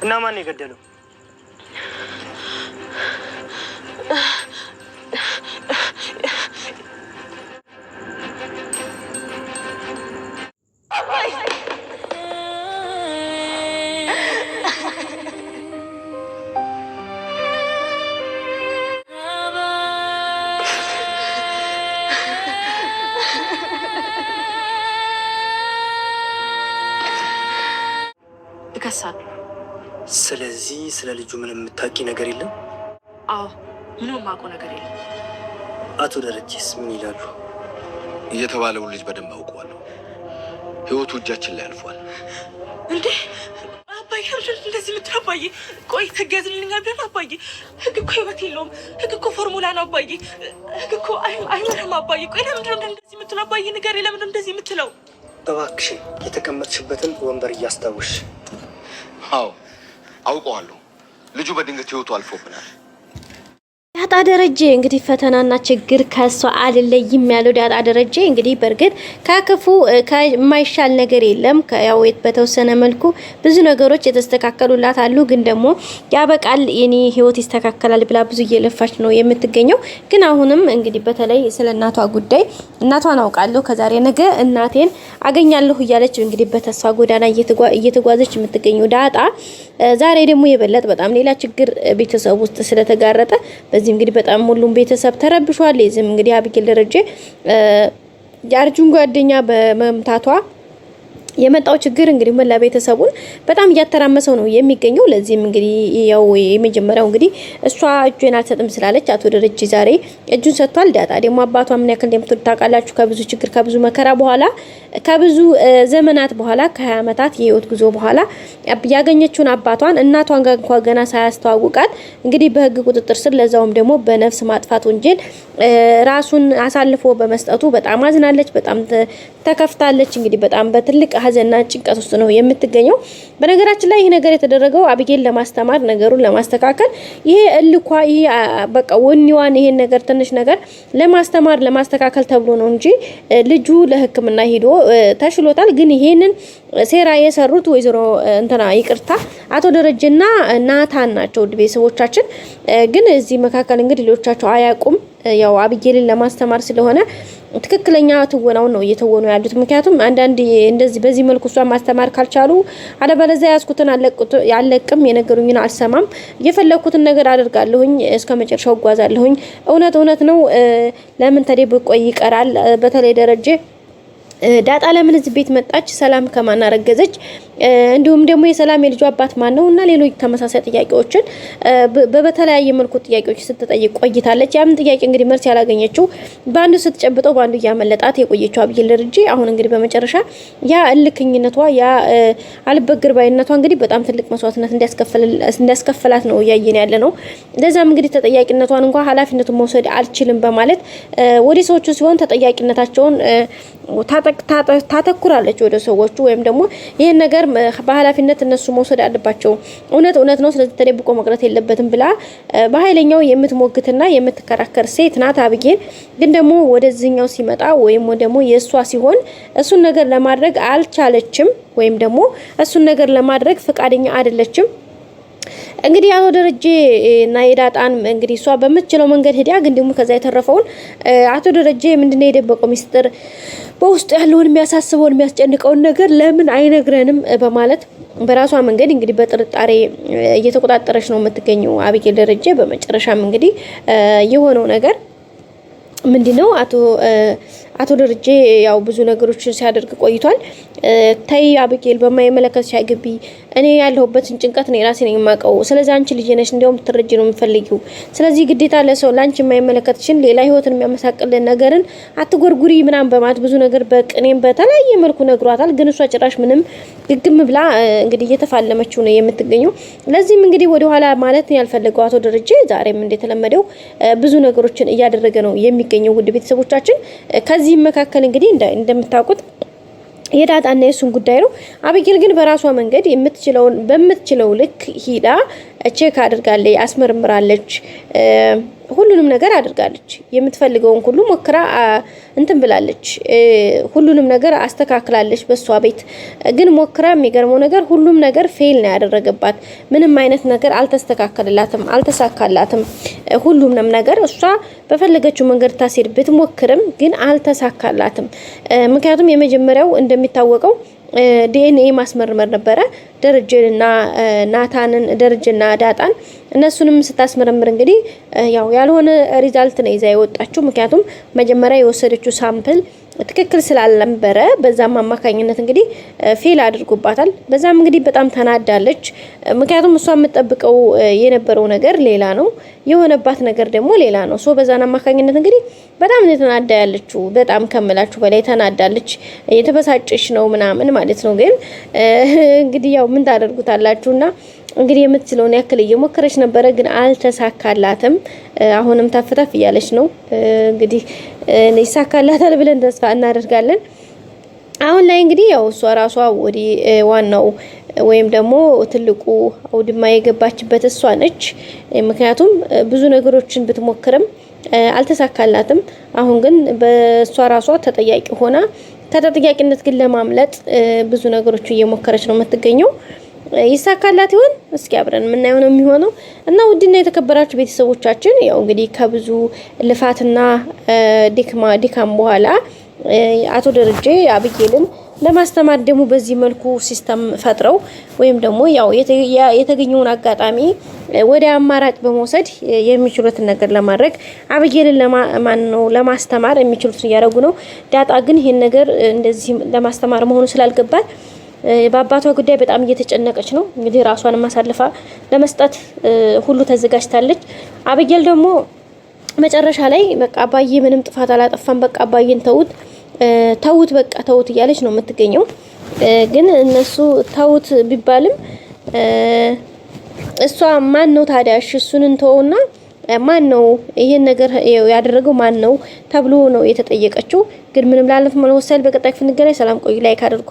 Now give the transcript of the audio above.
እና ማን የገደለው? እከሳለሁ። ስለዚህ ስለ ልጁ ምንም የምታውቂ ነገር የለም? አዎ፣ ምንም የማውቀው ነገር የለም። አቶ ደረጀስ ምን ይላሉ? የተባለውን ልጅ በደንብ አውቀዋለሁ። ህይወቱ እጃችን ላይ አልፏል። እንዴ አባዬ፣ ለምንድን ነው እንደዚህ የምትለው? አባዬ ቆይ ህግ ያዝልኛል ብለን አባዬ፣ ህግ እኮ ህይወት የለውም። ህግ እኮ ፎርሙላ ነው አባዬ። ህግ እኮ አይመራም አባዬ። ቆይ ለምንድን ነው እንደዚህ የምትለው አባዬ? ንገረኝ፣ ለምንድን ነው እንደዚህ የምትለው? እባክሽን የተቀመጥሽበትን ወንበር እያስታውሽ። አዎ አውቀዋለሁ። ልጁ በድንገት ህይወቱ አልፎብናል። ዳጣ ደረጀ እንግዲህ ፈተናና ችግር ከሷ አልለይም ያለው ዳጣ ደረጀ እንግዲህ በእርግጥ ከክፉ ከማይሻል ነገር የለም። ያው በተወሰነ መልኩ ብዙ ነገሮች የተስተካከሉላት አሉ። ግን ደግሞ ያበቃል የኔ ህይወት ይስተካከላል ብላ ብዙ እየለፋች ነው የምትገኘው። ግን አሁንም እንግዲህ በተለይ ስለ እናቷ ጉዳይ እናቷን አውቃለሁ ከዛሬ ነገ እናቴን አገኛለሁ እያለች እንግዲህ በተስፋ ጎዳና እየተጓዘች የምትገኘው ዳጣ ዛሬ ደግሞ የበለጠ በጣም ሌላ ችግር ቤተሰብ ውስጥ ስለተጋረጠ በዚህ እንግዲህ በጣም ሁሉም ቤተሰብ ተረብሿል። የዚህም እንግዲህ አቢጌል ደረጀ የአርጁን ጓደኛ በመምታቷ የመጣው ችግር እንግዲህ መላ ቤተሰቡን በጣም እያተራመሰው ነው የሚገኘው። ለዚህም እንግዲህ ያው የመጀመሪያው እንግዲህ እሷ እጁን አልሰጥም ስላለች አቶ ደረጀ ዛሬ እጁን ሰጥቷል። ዳጣ ደግሞ አባቷ ምን ያክል እንደምትወድ ታውቃላችሁ። ከብዙ ችግር ከብዙ መከራ በኋላ ከብዙ ዘመናት በኋላ ከ20 ዓመታት የህይወት ጉዞ በኋላ ያገኘችውን አባቷን እናቷን ጋር እንኳን ገና ሳያስተዋውቃት እንግዲህ በህግ ቁጥጥር ስር ለዛውም ደግሞ በነፍስ ማጥፋት ወንጀል ራሱን አሳልፎ በመስጠቱ በጣም አዝናለች፣ በጣም ተከፍታለች። እንግዲህ በጣም በትልቅ ሀዘንና ጭንቀት ውስጥ ነው የምትገኘው። በነገራችን ላይ ይህ ነገር የተደረገው አብጌል ለማስተማር ነገሩን ለማስተካከል ይሄ እልኳ ይሄ በቃ ወኔዋን ይሄን ነገር ትንሽ ነገር ለማስተማር ለማስተካከል ተብሎ ነው እንጂ ልጁ ለሕክምና ሄዶ ተሽሎታል። ግን ይሄንን ሴራ የሰሩት ወይዘሮ እንትና ይቅርታ አቶ ደረጀና ናታን ናቸው። ውድ ቤተሰቦቻችን ግን እዚህ መካከል እንግዲህ ሌሎቻቸው አያውቁም። ያው አብጌልን ለማስተማር ስለሆነ ትክክለኛ ትወናውን ነው እየተወኑ ያሉት። ምክንያቱም አንዳንድ እንደዚህ በዚህ መልኩ እሷን ማስተማር ካልቻሉ አለበለዚያ ያዝኩትን አለቅም፣ የነገሩኝን አልሰማም፣ የፈለኩትን ነገር አደርጋለሁኝ፣ እስከ መጨረሻው እጓዛለሁኝ። እውነት እውነት ነው። ለምን ተደብቆ ይቀራል? በተለይ ደረጀ ዳጣ ለምን እዚህ ቤት መጣች? ሰላም ከማን አረገዘች? እንዲሁም ደግሞ የሰላም የልጁ አባት ማን ነው? እና ሌሎች ተመሳሳይ ጥያቄዎችን በተለያየ መልኩ ጥያቄዎች ስትጠይቅ ቆይታለች። ያም ጥያቄ እንግዲህ መልስ ያላገኘችው በአንዱ ስትጨብጠው በአንዱ እያመለጣት የቆየችው አብይል ደረጀ አሁን እንግዲህ በመጨረሻ ያ እልክኝነቷ ያ አልበግር ባይነቷ እንግዲህ በጣም ትልቅ መስዋዕትነት እንዲያስከፍላት ነው እያየን ያለ ነው። ለዛም እንግዲህ ተጠያቂነቷን እንኳን ኃላፊነቱን መውሰድ አልችልም በማለት ወደ ሰዎቹ ሲሆን ተጠያቂነታቸውን ታተኩራለች ወደ ሰዎቹ ወይም ደግሞ ይህን ነገር በኃላፊነት እነሱ መውሰድ አለባቸው። እውነት እውነት ነው፣ ስለዚህ ተደብቆ መቅረት የለበትም ብላ በኃይለኛው የምትሞግትና የምትከራከር ሴት ናት አብጌል። ግን ደግሞ ወደዚህኛው ሲመጣ ወይም ደግሞ የእሷ ሲሆን እሱን ነገር ለማድረግ አልቻለችም፣ ወይም ደግሞ እሱን ነገር ለማድረግ ፈቃደኛ አይደለችም። እንግዲህ አቶ ደረጀ እና የዳጣን እንግዲህ እሷ በምትችለው መንገድ ሄዳ ግን ደግሞ ከዛ የተረፈውን አቶ ደረጀ ምንድነው የደበቀው ሚስጥር በውስጡ ያለውን የሚያሳስበውን የሚያስጨንቀውን ነገር ለምን አይነግረንም በማለት በራሷ መንገድ እንግዲህ በጥርጣሬ እየተቆጣጠረች ነው የምትገኘው አቢጌል ደረጀ። በመጨረሻም እንግዲህ የሆነው ነገር ምንድነው አቶ ደረጀ ያው ብዙ ነገሮችን ሲያደርግ ቆይቷል። ተይ አቢጌል በማይመለከትሽ ግቢ፣ እኔ ያለሁበትን ጭንቀት ነው የራሴ ነኝ የማውቀው። ስለዚህ አንቺ ልጅ ነሽ፣ እንዲያውም ትረጂ ነው የምፈልጊው። ስለዚህ ግዴታ ለሰው ለአንቺ የማይመለከትሽን ሌላ ህይወትን የሚያመሳቅልን ነገርን አትጎርጉሪ ምናምን በማለት ብዙ ነገር በቅኔም በተለያየ መልኩ ነግሯታል። ግን እሷ ጭራሽ ምንም ግግም ብላ እንግዲህ እየተፋለመችው ነው የምትገኘው። ለዚህም እንግዲህ ወደኋላ ማለት ያልፈለገው አቶ ደረጀ ዛሬም እንደተለመደው ብዙ ነገሮችን እያደረገ ነው የሚገኘው። ውድ ቤተሰቦቻችን ከዚህም መካከል እንግዲህ እንደምታውቁት የዳጣና የሱን ጉዳይ ነው። አቢጌል ግን በራሷ መንገድ የምትችለውን በምትችለው ልክ ሂዳ check አድርጋለች፣ አስመርምራለች። ሁሉንም ነገር አድርጋለች። የምትፈልገውን ሁሉ ሞክራ እንትን ብላለች። ሁሉንም ነገር አስተካክላለች። በእሷ ቤት ግን ሞክራ የሚገርመው ነገር ሁሉም ነገር fail ነው ያደረገባት። ምንም አይነት ነገር አልተስተካከልላትም፣ አልተሳካላትም። ሁሉንም ነገር እሷ በፈለገችው መንገድ ታሴድ ብትሞክርም ግን አልተሳካላትም። ምክንያቱም የመጀመሪያው እንደሚታወቀው ዲኤንኤ ማስመርመር ነበረ። ደረጀንና ናታንን ደረጀና ዳጣን እነሱንም ስታስመረምር እንግዲህ ያው ያልሆነ result ነው ይዛ የወጣችው። ምክንያቱም መጀመሪያ የወሰደችው sample ትክክል ስላልነበረ በዛም አማካኝነት እንግዲህ fail አድርጎባታል። በዛም እንግዲህ በጣም ተናዳለች። ምክንያቱም እሷ የምትጠብቀው የነበረው ነገር ሌላ ነው፣ የሆነባት ነገር ደግሞ ሌላ ነው። so በዛን አማካኝነት እንግዲህ በጣም ነው ተናዳ ያለችው። በጣም ከምላችሁ በላይ ተናዳለች። የተበሳጨች ነው ምናምን ማለት ነው። ግን እንግዲህ ያው ምን ታደርጉታላችሁና እንግዲህ የምትችለውን ያክል እየሞከረች ነበረ፣ ግን አልተሳካላትም። አሁንም ተፍተፍ እያለች ነው። እንግዲህ ይሳካላታል ብለን ተስፋ እናደርጋለን። አሁን ላይ እንግዲህ ያው እሷ ራሷ ወዲ ዋናው ወይም ደግሞ ትልቁ አውድማ የገባችበት እሷ ነች። ምክንያቱም ብዙ ነገሮችን ብትሞክርም አልተሳካላትም። አሁን ግን በእሷ ራሷ ተጠያቂ ሆና ከተጠያቂነት ግን ለማምለጥ ብዙ ነገሮችን እየሞከረች ነው የምትገኘው። ይሳካላት ይሆን? እስኪ አብረን የምናየው ነው የሚሆነው። እና ውድና የተከበራችሁ ቤተሰቦቻችን ያው እንግዲህ ከብዙ ልፋትና ድካም በኋላ አቶ ደረጀ አብጌልን ለማስተማር ደግሞ በዚህ መልኩ system ፈጥረው ወይም ደግሞ ያው የተገኘውን አጋጣሚ ወደ አማራጭ በመውሰድ የሚችሉትን ነገር ለማድረግ አብጌልን ለማን ነው ለማስተማር የሚችሉትን እያደረጉ ነው። ዳጣ ግን ይሄን ነገር እንደዚህ ለማስተማር መሆኑ ስላልገባት በአባቷ ጉዳይ በጣም እየተጨነቀች ነው። እንግዲህ ራሷን ማሳልፋ ለመስጠት ሁሉ ተዘጋጅታለች። አብጌል ደግሞ መጨረሻ ላይ በቃ አባዬ ምንም ጥፋት አላጠፋም፣ በቃ አባዬን ተውት ተውት፣ በቃ ተውት እያለች ነው የምትገኘው። ግን እነሱ ተውት ቢባልም እሷ ማን ነው ታዲያ? እሺ እሱን እንተውና ማን ነው ይሄን ነገር ያደረገው ማን ነው ተብሎ ነው የተጠየቀችው። ግን ምንም ላለፍ መወሰል። በቀጣይ ክፍል እንገናኝ። ሰላም ቆዩ። like አድርጉ።